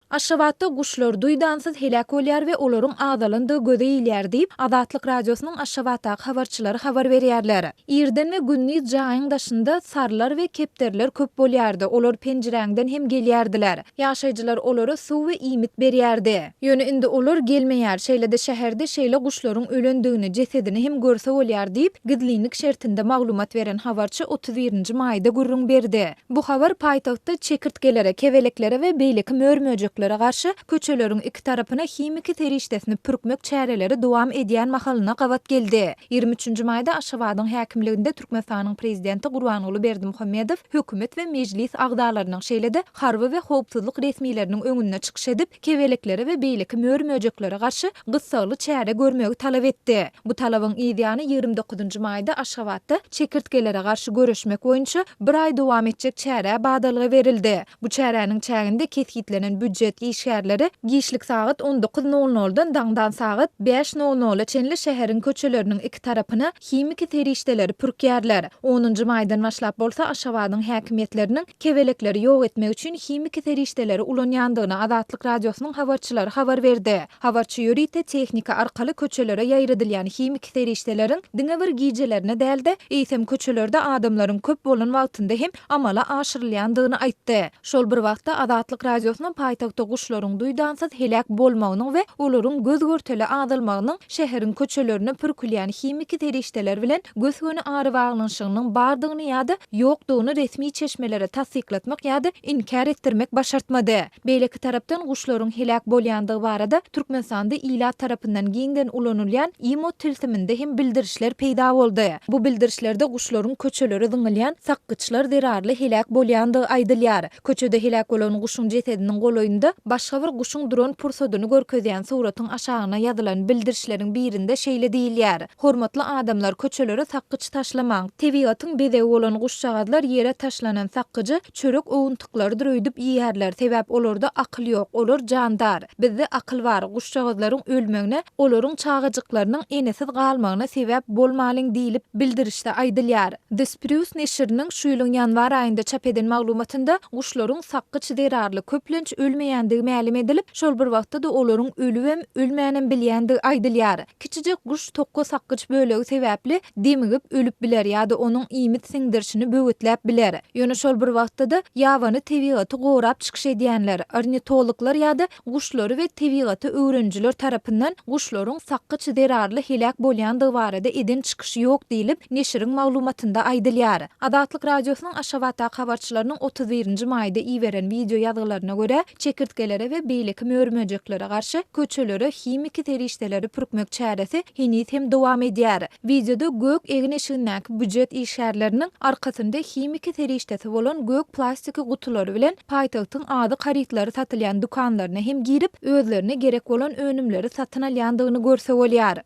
Aşgabatda guşlar duýdansyz heläk bolýar we olaryň azalandygy göze ilýär diýip, Azatlyk Radiosynyň Aşgabatdaky habarçylary habar berýärler. Irden we gündiz jaýyň daşynda sarylar we kepderiler köp bolýardy, olar penjiräňden hem gelýärdiler. Ýaşaýjylar olara suw we iýmit berýärdi. Ýöne indi olar gelmeýär, şeýle-de şäherde şeýle guşlaryň ölendigini, jesedini hem görse bolýar diýip, gizlinlik şertinde maglumat beren habarçy 31 nji maýda gürrüň berdi. Bu habar paýtagtda çekirtgelere, kebeleklere we beýleki mör-möjeklere garşy köçeleriň iki tarapyna himiki serişdesini pürkmek çäreleri dowam edýän mahalyna gabat geldi. 23 nji maýda Aşgabadyň häkimliginde Türkmenistanyň Prezidenti Gurbanguly Berdimuhamedow hökümet we Mejlis agzalarynyň, şeýle-de harby we howpsuzlyk resmileriniň öňünde çykyş edip, kebeleklere we beýleki mör-möjeklere garşy gyssagly çäre görmegi talap etdi. Bu talabyň yz ýany 29 njy maýda Aşgabatda çekirtgelere garşy göreşmek boýunça bir aý dowam etjek çärä badalga berildi. Bu çäräniň çäginde kesgitlenen býujet işgärleri giçlik sagat on dokuz nol noldan daňdan sagat bäş nol nola çenli şäheriň köçeleriniň iki tarapyna himiki serişdeleri pürkýärler. Onunjy maýdan başlap bolsa Aşgabadyň häkimiýetleriniň kebelekleri ýok etmek üçin himiki serişdeleri ulanýandygyny Azatlyk Radiosynyň habarçylary habar berdi. Habarçy ýörite tehnika arkaly köçelere ýaýradylýan himiki serişdeleriň diňe bir gijelerine däl-de, eýsem köçelerde adamlaryň köp bolan wagtynda hem amala aşyrylýandygyny aýtdy. Şol bir wagtda, Azatlyk Radiosyna paýtagtda guşlaryň duýdansyz heläk bolmagynyň we olaryň göz-görtele azalmagynyň şäheriň köçelerine pürkülýän himiki serişdeler bilen gös-göni arabaglanyşygynyň bardygyny ýa-da ýokdugyny resmi çeşmelere tassyklatmak ýa-da inkär etdirmek başartmady. Beýleki tarapdan, guşlaryň heläk bolýandygy barada Türkmenistanda ilat tarapyndan giňden ulanylýan imo tilsiminde hem bildirişler peýda boldy. Bu bildirişlerde guşlaryň köçelere zyňylýan sakgyçlar zerarly heläk bolýandygy aýdylýar. Köçede heläk bolan guşuň jesediniň golaýynda başga bir guşuň duran pursadyny görkezýän suratyň aşagyna ýazylan bildirişleriň birinde şeýle diýilýär, Hormatly adamlar, köçelere sakgyç taşlamaň! Tebigatyň bezegi bolan guşjagazlar ýere taşlanan sakgyjy çörek owuntyklarydyr öýdüp iýýärler, sebäp olarda akyl ýok, olar jandar. Bizde akyl bar, guşjagazlaryň ölmegine, olaryň çagajyklarynyň enesiz galmagyna sebäp bolmalyň diýlip, bildirişde aýdylýar. The Spruce neşiriniň şu ýylyň ýanwar aýynda çap eden maglumatynda guşlaryň sakgyç zerarly köplenç ölmeýändigi mälim edilip, şol bir wagtda-da olaryň ölübem, ölmänem bilýändigi aýdylýar. Kiçijek guş tokga sakgyç bölegi sebäpli demigip ölüp biler ýa-da onuň iýmit siňdirişini böwetläp biler. Ýöne şol bir wagtda-da ýabany tebigaty gorap çykyş edýänler, ornitologlar ýa-da guşlary we tebigaty öwrenijiler tarapyndan guşlaryň sakgyç zerarly heläk bolýandygy barada eden çykyşy ýok diýlip, neşiriň maglumatynda aýdylýar. Azatlyk Radiosynyň Aşgabatdaky habarçylarynyň 31 nji maýda iberen wideo ýazgylaryna görä, Çekirtgelere we beýleki mör-möjeklere garşy köçelere himiki serişdeleri pürkmek çäresi heniz hem dowam edýär. Wideoda gök egin-eşigindäki býujet işgärleriniň arkasynda himiki serişdesi bolan gök plastiki gutulary bilen paýtagtyň azyk harytlary satylýan dükanlaryna hem girip, özlerine gerek bolan önümleri satyn alýandygyny görse bolýar.